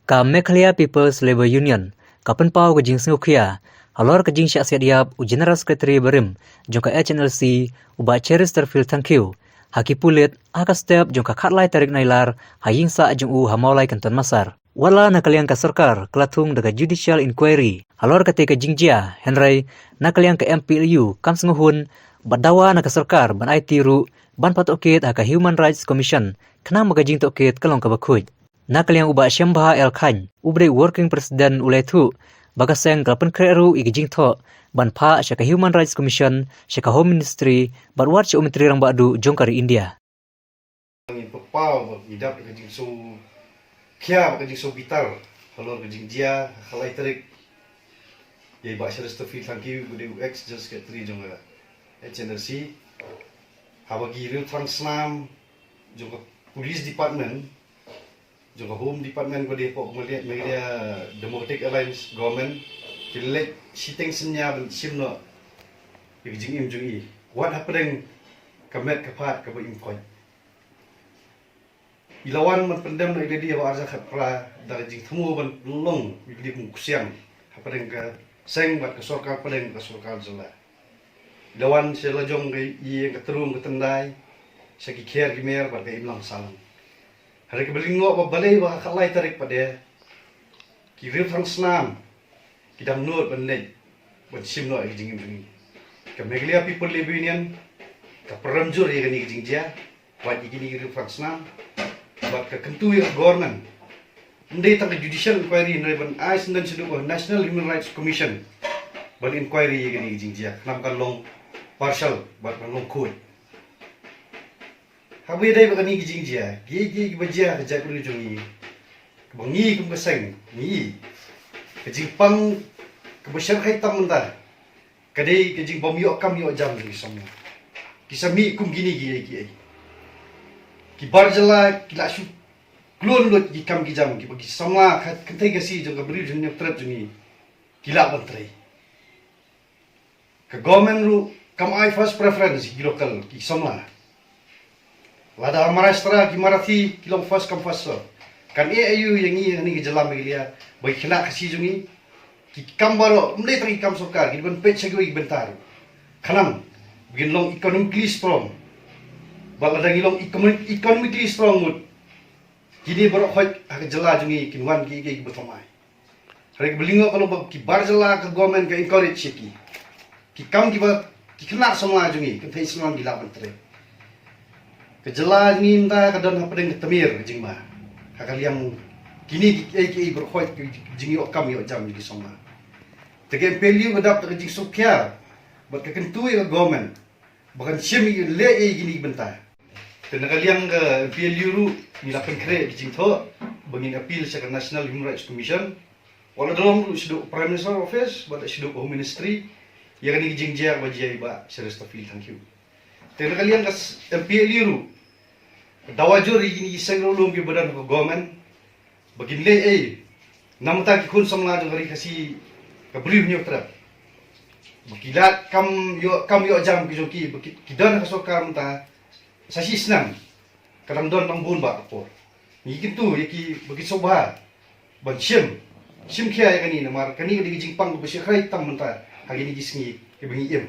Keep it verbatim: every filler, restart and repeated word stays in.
Ka Meghalaya People's Labour Union ka pynpaw ka jingsngewkhia halor ka jingshah siat ïap u General Secretary barim jong ka H N L C, u Bah Cheristerfield Thangkhiew, ha ki pulit ha ka step jong ka khatlai tarik Nailar ha ïing sah jong u ha Mawlai Kynton Massar. Watla na ka liang ka sorkar ka la thung da ka judicial inquiry halor katei ka jingjia, hynrei na ka liang ka M P L U kam sngewhun bad dawa na ka sorkar ban aiti ruh ban pat tohkit ha ka Human Rights Commission khnang ba ka jingtohkit ka long kaba khuid. Na ka liang u Bah Shembha L Chyne, u ba dei u working president, u la ïathuh ba ka seng ka la pynkhreh ruh ïa ka jingthoh ban phah sha ka Human Rights Commission, sha ka Home Ministry bad wat sha u Myntri Rangbah Duh jong ka ri India. Ngi pynpaw ba ngi dap ïa ka jingsngewkhia bad ka jingsngewbitar halor ka jingjia ha ka lai tarik ïa i Bah Cheristerfield Thangkhiew, ba dei u ex General Secretary jong ka H N L C, haba ki riew thrang snam jong ka Police Department, jong ka Home Department, ba dei hapoh Meghalaya, Meghalaya Democratic Alliance Government, ki leit shiteng synñia ban shim noh ïa ka jingim jong i, wat hapdeng ka met ka phad kaba im khoit. I la wan ban pyndem noh ïa lade ha u ar hajar khatphra da ka jingthmu ban long ïa lade kum u ksiang hapdeng ka seng bad ka sorkar, hapdeng ka sorkar jylla. I la wan sha la jong ka ïing ka trum ka tyndai, sha ki kher ki mer bad ka imlang sahlang. Hynrei kaba lyngngoh ba balei ba ha ka lai tarik pat de ki riew thrang snam ki dang nud ban leit ban shim noh ïa ka jingim jong ngi. Ka Meghalaya People Labour Union ka pynrem jur ïa kane ka jingjia, wat ïa kine ki riew thrang snam, bad ka kyntu ïa ka government, ym dei tang ka judicial inquiry, hynrei ban ai syndon shaduh ka National Human Rights Commission ban inquiry ïa kane ka jingjia, khnang ba kan long partial bad kan long khuid. Haba ïadei bad kane ka jingjia, kiei kiei kiba jia ha ka jaitbynriew jong ngi, kaba ngi kum ka seng ngi, ka jingpang kaba shyrkhei tam mynta ka dei ka jingbym ïoh kam ïoh jam jong ki samla. Ki sa mih kum kine kiei kiei. Ki bar jylla ki la shu klun lut ki kam ki jam kiba ki samla ka kynthei ka sngi jong ka Bri Hynñiewtrep jong ngi ki lah ban trei. Ka government ruh kam ai first preference ki local ki samla. Lada Maharashtra ki Marathi ki long first come first serve, kan ïa aïu ïa ngi hangne ka jylla Meghalaya ba ki khynnah Khasi jong ngi ki kam baroh, ym dei tang ki kam sorkar, ki dei ban peit sha kiwei ki bynta ruh, khnang ba kin long economically strong. Bad lada ngi long economic-, economically strong mut, kine baroh khoit ha ka jylla jong ngi kin wan kiei kiei kiba thymmai. Hynrei kaba lyngngoh ka long ba ki bar jylla, ka government ka encourage ïa ki. Ki kam kiba ki khynnah samla jong ngi, kynthei samla ki lah ban trei. Ka jylla jong ngi mynta ka don hapdeng ka tmier ka jingma ha ka liang kine kiei kiei baroh khoit, ki jingïoh kam ïoh jam jong ki samla. Te ka M P L U ka dap da ka jingsngewkhia bad ka kyntu ïa ka government ba kan shim ïa leh ïa kine ki bynta. Te na ka liang ka M P L U ruh ngi la pynkhreh ka jingthoh ba ngin appeal sha ka National Human Rights Commission, wat la da long ruh shaduh Prime Minister Office bad shaduh Home Ministry ïa kane ka jingjia ba jia i Bah Cheristerfield Thangkhiew. Te na ka liang ka s-, M P L U ruh ka dawa jur ïa kine ki seng riewlum kiba don ha ka government ba kin leh ei namar ki khun samla jong ka ri Khasi, ka Bri Hynñiewtrep, ba ki lad kam ïoh, kam ïoh jam ki jong ki, ba ki, ki don ha ka sorkar mynta sa shi snem, ka dang don dang bun bah ka por. Ngi kyntu ïa ki ba ki sngewbha ban shim, shim khia ïa kane, namar kane ka dei ka jingpang kaba shyrkhei tam mynta ha kine ki sngi kiba ngi im.